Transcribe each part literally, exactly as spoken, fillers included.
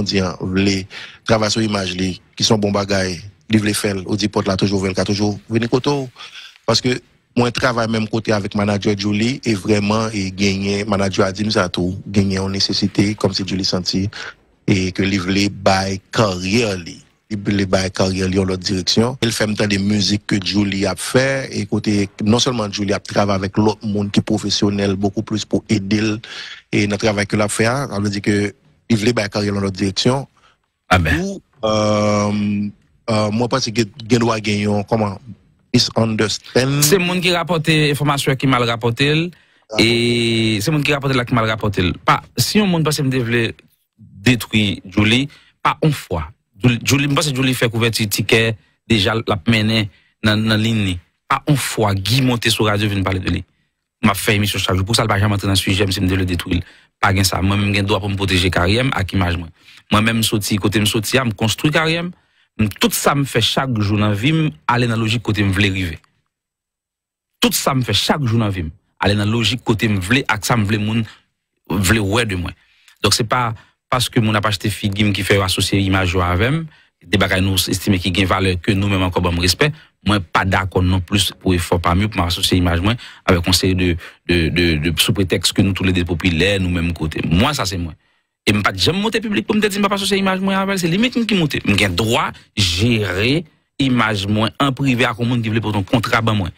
di an vle travay sou imaj li, ki se yon bon bagay, li vle fè l, ou di pòt la toujou ouvè, l ka toujou vini kote w. Paske mwen travay menm kote avèk manadjè Djouly, e vrèman, e genyen, manadjè a di m sa tou, genyen yon nesesite, kòmsi Djouly santi, e ke li vle bay karyè li. Li vle bay karyè li yon lòt direksyon. E l fè m tande mizik ke Djouly ap fè, e kote non sèlman Djouly ap travay avèk lòt moun ki pwofesyonèl bokou plis pou ede l, e nan travay ke l ap fè a, sa vle di ke li vle bay karyè l yon lòt direksyon. Tou, euh, euh, mwen panse gen, gen dwa gen yon, kòman, misunderstand. Se moun ki rapòte enfòmasyon ki mal rapòte l, e se moun ki rapòte l la ki mal rapòte l. Pa, si yon moun panse m te vle detwi Djouly, pa yon fwa. Djouly, Djouly, m panse Djouly fè kouvèti tikè deja l ap mennen nan, nan liy li. Pa yon fwa Guy monte sou radyo vin pale de li. M ap fè emisyon chak jou. Pou sa, l pa janm antre nan sijè m si m te vle detwi l. Pa gen sa. Mwen menm, m gen dwa pou m pwoteje karyè m ak imaj mwen. Mwen menm, m soti kote m soti a, m konstwi karyè m. M, tout sa m fè chak jou nan vi m, ale nan lojik kote m vle rive. Tout sa m fè chak jou nan vi m, ale nan lojik kote m vle ak sa m vle moun vle wè de mwen. Donk, se pa paske moun ap achte figi m ki fè yo asosye imaj yo avè m, de bagay nou estime ki gen valè ke nou menm ankò ban m respè. Mwen pa dakò non plis pou efò pa m yo pou m asosye imaj mwen avèk yon seri de, de, de, de sou pretèks ke nou toulede popilè, nou menm kote. Mwen, sa se mwen. E m pa t janm monte piblik pou m te di m p ap asosye imaj mwen avè l, se li menm ki monte. M gen dwa jere imaj mwen an prive ak yon moun ki vle pote yon kontra ban mwen.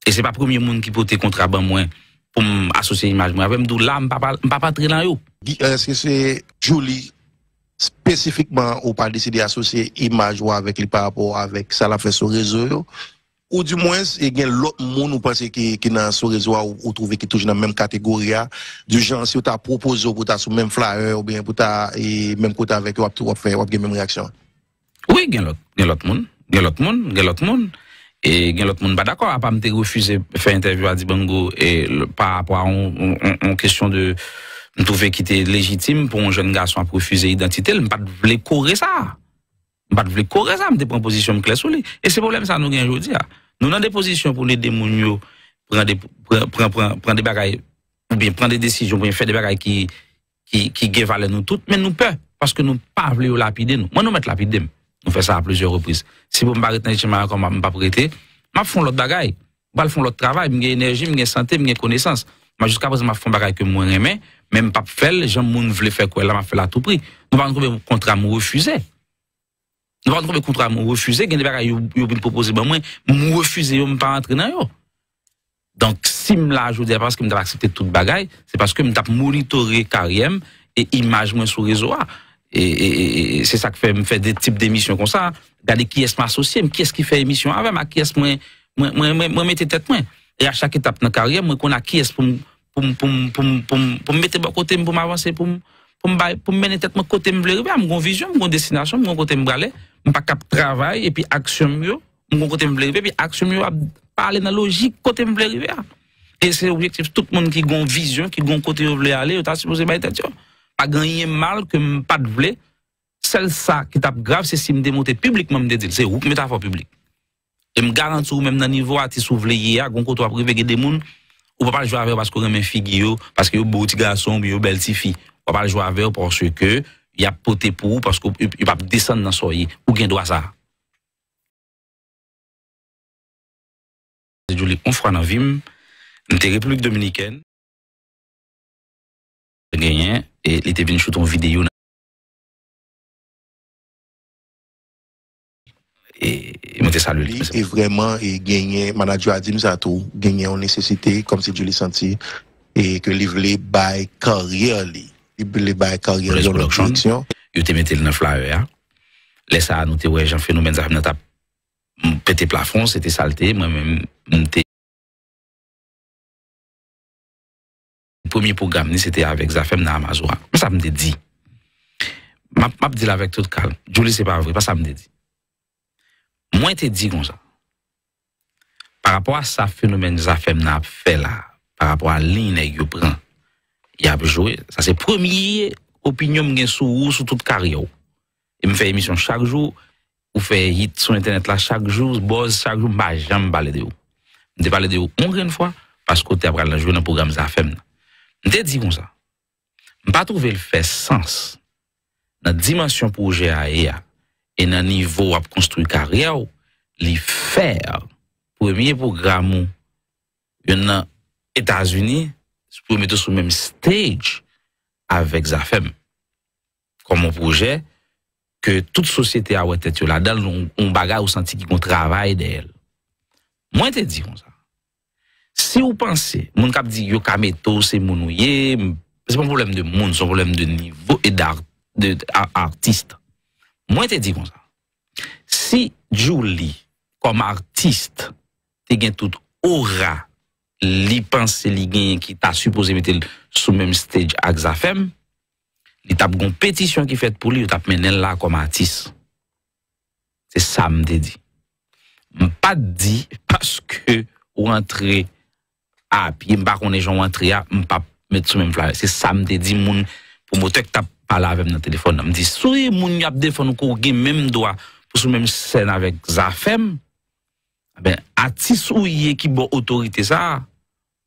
E se pa premye moun ki pote kontra ban mwen pou m asosye imaj mwen avè l. M di w la, m p ap al-, m p ap antre nan yo. Guy, èske se Djouly espesifikman ou pa deside asosye imaj ou avèk li pa rapò avèk sa l ap fè sou rezo yo? Ou dimwens, e gen lòt moun ou panse ki, ki nan sou rezo a, ou, ou twouve ki toujou nan menm kategori a, di jan si yo ta pwopoze w pou ta sou menm flyer oubyen pou ta, e, menm kote avèk yo, w ap, w ap fè, w ap gen menm reyaksyon an? Wi, gen lòt, gen lòt moun, gen lòt moun, gen lòt moun. E gen lòt moun pa dakò, apa m te refize fè entèvyou a Dibango e l-, pa rapò a yon, yon, yon, yon kesyon de, m twouve ki te lejitim pou yon jèn gason ap refize idantite l, m pa t vle kore sa. M pa t vle kore sa, m te pran pozisyon m klè sou li. E se pwoblèm sa nou gen jodi a. Nou nan de pozisyon pou n ede moun yo pran de, pran, pran, pran, pran de bagay, oubyen pran de desizyon, oubyen fè de bagay ki, ki, ki gen valè nou tout, men nou pè, paske nou pa vle yo lapide nou. Mwen, nou mèt lapide m. Nou fè sa a plizyè repriz. Si pou m pa ret nan Etchen Maracan, m p ap rete, m ap fè yon lòt bagay. M pral fè yon lòt travay, m gen enèji, m gen sante, m gen konesans. Mwen, jiska prezan, m ap fè yon bagay ke mwen renmen, men m p ap fè l jan moun vle fè kwè la, m ap fè l a tou pri. Nou pa konn konbyen kontra m refize. Nou pa konn konbyen kontra m refize, gen de bagay yo, yo vin pwopoze ban mwen, m refize yo, m pa antre nan yo. Donk, si m la jodi a, pa paske m t ap aksepte tout bagay, se paske m t ap monitore karyè m e imaj mwen sou rezo a. E, e, e, e se sa k fè m fè de tip de emisyon konsa. Gade kiyès m asosye m, kiyès ki fè emisyon avè m, ak kiyès mwen, mwen, mwen, mwen, mwen mete tèt mwen. E a chak etap nan karyè m, mwen konn ak kiyès pou m, pou m, pou m, pou m, pou m, pou m mete bò kote m, pou m avanse, pou m, pou m bay, pou m mennen tèt mwen kote m vle rive a. M gon vizyon, m gon destinasyon, m gon kote m prale. M pa kab travay epi aksyon m yo, m gon kote m vle rive, epi aksyon m yo ap pa ale nan lojik kote m vle rive a. E se objektif tout moun ki gon vizyon, ki gon kote yo vle ale, yo ta sipoze bay tèt yo. Pa gen anyen mal ke m pa t vle. Sèl sa ki t ap grav, se si m te monte piblikman, m te di l, se ou k met afè w piblik. E m garanti w, menm nan nivo atis ou vle ye a, gon kote w ap rive, gen de moun, ou pa pral jwe avè yo paske w renmen figi yo, paske yo bo ti gason oubyen yo bèl tifi. W ap al jwe avè yo paske y ap pote pou ou, paske yo, yo p ap desann nan sa w ye. Ou gen dwa sa a. Djouly, yon fwa nan vi m, m te Repiblik Dominikèn, genyen, e li te vin choute yon videyo nan, e, e mwen te salye l. Li, e vrèman, e genyen, manadjè a di m sa tou, genyen yon nesesite, kòmsi Djouly santi, e ke li vle bay karyè li. Li vle bay karyè li yon lòt direksyon. Yo te mete l nan flyer a. Lè sa a, nou te wè jan fenomèn zafèm nan t ap m pete plafon, se te sa l te ye. Mwen menm, m te, premye pwogram li, se te avèk Zafèm nan Amazoa. Men sa m te di. M ap, m ap di l avèk tout kalm. Djouly, se pa vre, pa sa m te di. Mwen te di konsa. Pa rapò a sa fenomèn Zafèm nan ap fè la, pa rapò a liy nèg yo pran, y ap jwe. Sa se premye opinyon m gen sou ou, sou tout karyè w. E m fè emisyon chak jou, ou fè hit sou entènèt la chak jou, buzz chak jou, m pa janm pale de ou. M te pale de ou yon grenn fwa, paske w te ap pral nan jwe nan pwogram Zafèm nan. M te di konsa, m pa twouve l fè sans nan dimansyon pwojè a ye a, e nan nivo w ap konstwi karyè w, li fè premye pwogram ou, youn nan Etazini, pou yo mete w sou menm stage avèk Zafèm. Kòm yon pwojè ke tout sosyete a wè tèt yo ladan l, yon, yon bagay ou santi ki gon travay dèyè l. Mwen te di konsa, si w panse, moun k ap di yo ka mete w, se moun ou ye, m- se pa yon pwoblèm de moun, se yon pwoblèm de nivo e d ar- de a- artist. Mwen te di konsa, si Djouly, kòm artist, te gen tout ora li panse li genyen ki ta sipoze mete l sou menm stage ak Zafèm, li t ap gon petisyon ki fèt pou li, yo t ap mennen l la kòm atis. Se sa m te di. M pa t di paske ou antre a pye, m pa konnen jan w antre a, m p ap met sou menm flayè. Se sa m te di moun pwomotè k t ap pale avè m nan telefòn nan. M di, si moun y ap defann ou ke w gen menm dwa pou sou menm sèn avèk Zafèm, ben, atis ou ye ki ba w otorite sa a,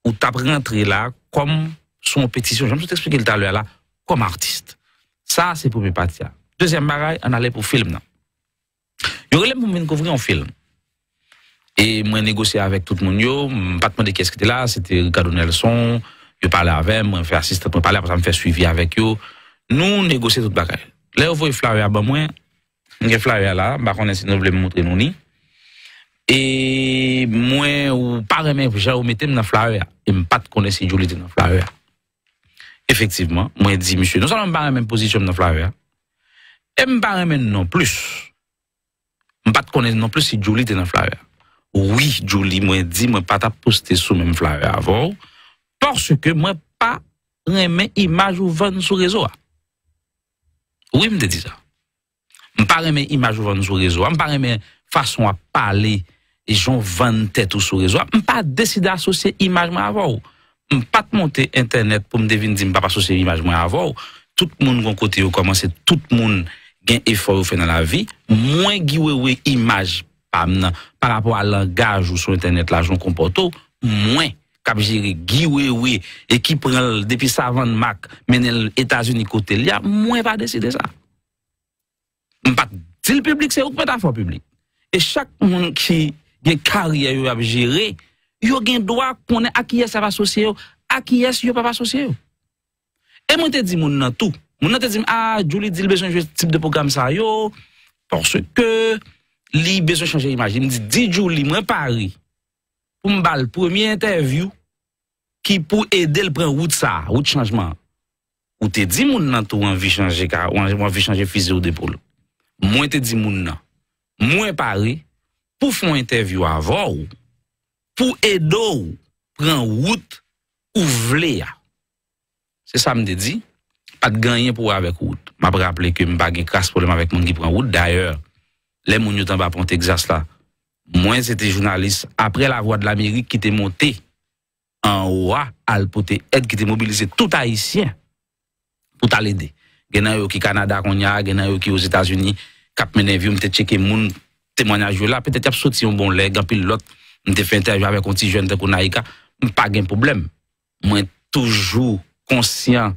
ou t ap rantre la kòm sou yon petisyon, jan m sot eksplike l talè a la, kòm atis. Sa a se premye pati a. Dezyèm bagay, ann ale pou fim nan. Yo rele m pou m vin kouvri yon fim. E mwen negosye avèk tout moun yo, m pa t mande kiyès ki te la, se te Ricardo Nelson, yo pale avè m, mwen fè asistan mwen pale, apre sa m fè swivi avèk yo. Nou negosye tout bagay. Lè yo voye flayè a ban mwen, m gen flayè a la, m pa konnen si nou vle m montre nou li. E mwen, ou pa renmen jan yo mete m nan flayè a. E m pa t konnen si Djouly te nan flayè a. Efektivman, mwen di misye, non sèlman m pa renmen pozisyon m nan flayè a, e m pa renmen non plis. M pa t konnen non plis si Djouly te nan flayè a. Wi, Djouly, mwen di, mwen pa t ap poste sou menm flayè avè w, paske mwen pa renmen imaj ou vann sou rezo a. Wi, m te di sa. M pa renmen imaj ou vann sou rezo a. M pa renmen fason w ap pale, jan w vann tèt ou sou rezo a. M pa deside asosye imaj mwen avè w. M pa t monte entènèt pou m te vin di m p ap asosye imaj mwen avè w. Tout moun gon kote yo kòmanse, tout moun gen efò yo fè nan lavi. Mwen, Guy Wewe, imaj pa m nan, pa rapò a langaj ou sou entènèt la, jan w konpòte w, mwen k ap jere Guy Wewe e ki pran l depi Savann Mak, mennen l Etazini kote l ye a, mwen pa deside sa. M pa t di l piblik, se ou k mete afè w piblik. E chak moun ki gen karyè yo y ap jere, yo gen dwa konnen a kiyès y ap asosye yo, a kiyès yo p ap asosye yo. E mwen te di moun nan tou. Moun nan te di m, a, Djouly di l bezwen jwe tip de pwogram sa yo, paske li bezwen chanje imaj li. M di, di Djouly, mwen pare pou m ba l premye entèvyou ki pou ede l pran wout sa a, wout chanjman an. Ou te di moun nan tou w anvi chanje, ka- w anvi chanje fizi w de poul. Mwen te di moun nan, mwen pare pou fè yon entèvyou avè w, pou ede w pran wout ou vle a. Se sa m te di. Pa t gen anyen pou wè avèk wout. M ap raple ke m pa gen kras pwoblèm avèk moun ki pran wout. Dayè, lè moun yo t anba pon Texas la, mwen se te jounalis apre Lavwadlamerik ki te monte anwo a al pote èd, ki te mobilize tout Ayisyen pou t al ede. Gen nan yo ki Kanada kounye a, gen nan yo ki Ozetazini, k ap mennen vi yo. M te tcheke moun, temwayaj yo la, petèt y ap soti yon bon lè, gen anpil lòt. M te fè entèvyou avèk yon ti jèn tankou Naïka, m pa gen pwoblèm. Mwen toujou konsyan